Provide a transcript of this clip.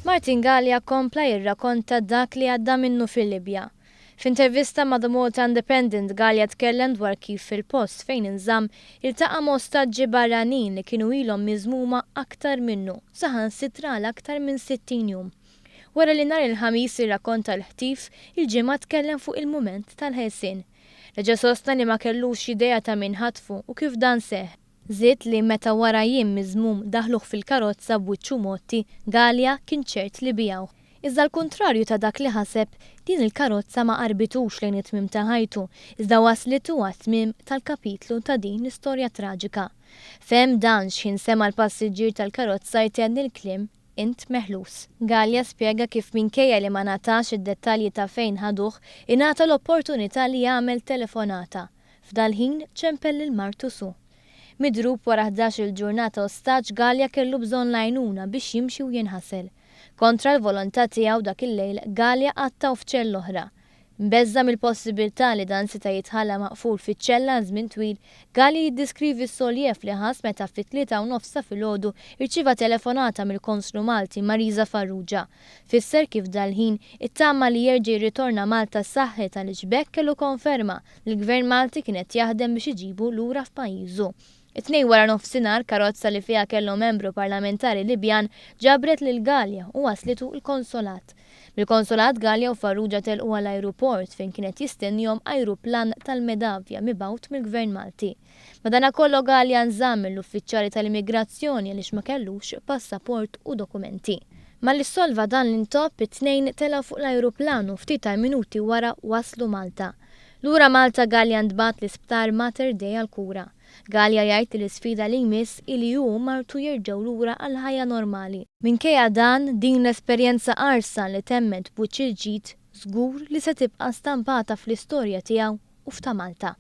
Martin Galea kompla jirrakonta dak li għadda minnu fil-Libja. F'intervista ma' The Malta Independent, Galea tkellem dwar kif fil-post fejn inżamm iltaqa' ma' ostaġġi barranin li kienu ilhom miżmuma aktar minnu, saħansitra għal aktar minn 60 jum. Wara li nhar il-Ħamis irrakonta l-ħtif, il-Ġimgħa tkellem fuq il-mument tal-ħelsien. Reġa' sostna li ma kellux idea ta' min ħatfu u kif dan seħħ. Żied li meta wara jiem miżmum daħluh fil-karozza b'wiċċu mgħotti, Galea kien ċert li biegħuh. Iżda l-kuntrarju ta' dak li ħaseb, din il-karozza ma qarbitux lejn it-tmiem ta' ħajtu, iżda wasslitu għat-tmiem tal-kapitlu ta' din l-istorja traġika. Fehem dan x'ħin sema' l-passiġġier tal-karozza jtenni l-kliem Int meħlus. Galea spjega kif minkejja li ma ngħatax id-dettalji ta' fejn ħaduh, ingħata l-opportunità li jagħmel telefonata. F'dal-ħin ċempel lil martu Sue. Midrub wara 11-il ġurnata ostaġġ Galea kellu bżonn l-għajnuna biex jimxi u jinħasel. Kontra l-volontà tiegħu dak il-lejl Galea qattgħu f'ċella oħra. Mbeżża' mill-possibiltà li dan seta' jitħalla maqful fiċ-ċella għal żmien twil, Galea jiddiskrivi s-soljev li ħass meta fit-tlieta u nofs ta' filgħodu rċieva telefonata mill-Konslu Malti Marisa Farrugia. Fisser kif dal-ħin, it-tama li jerġa' jirritorna Malta ssaħħet għaliex b'hekk kellu konferma li l-Gvern Malti kien qed jaħdem biex iġibu lura f'pajjiżu. It-Tnejn waranofsinhar, karozza li fiha kellu membru parlamentari Libjan ġabret lil Galea u wasslitu l-konsolat. Mill-konsolat Galea u Farrugia telqu għall-ajruport fejn kien qed jistennihom ajruplan tal-Medavia mibgħut mill-Gvern Malti. Madanakollu Galea nżamm mill-uffiċjali tal-immigrazzjoni għaliex ma kellux passaport u dokumenti. Malli ssolva dan l-intopp, it-tnejn telgħu fuq l-ajruplan u ftit tal-minuti wara waslu Malta. Lura Malta Galea ntbagħat l-Isptar Mater Dei għall-kura. Galea jgħid li l-isfida li jmiss hi li hu u martu jerġgħu lura għall-ħajja normali. Minkejja dan, din l-esperjenza qarsa li temmet b'wiċċ il-ġid żgur li se tibqa' stampata fl-istorja tiegħu u f'ta' Malta.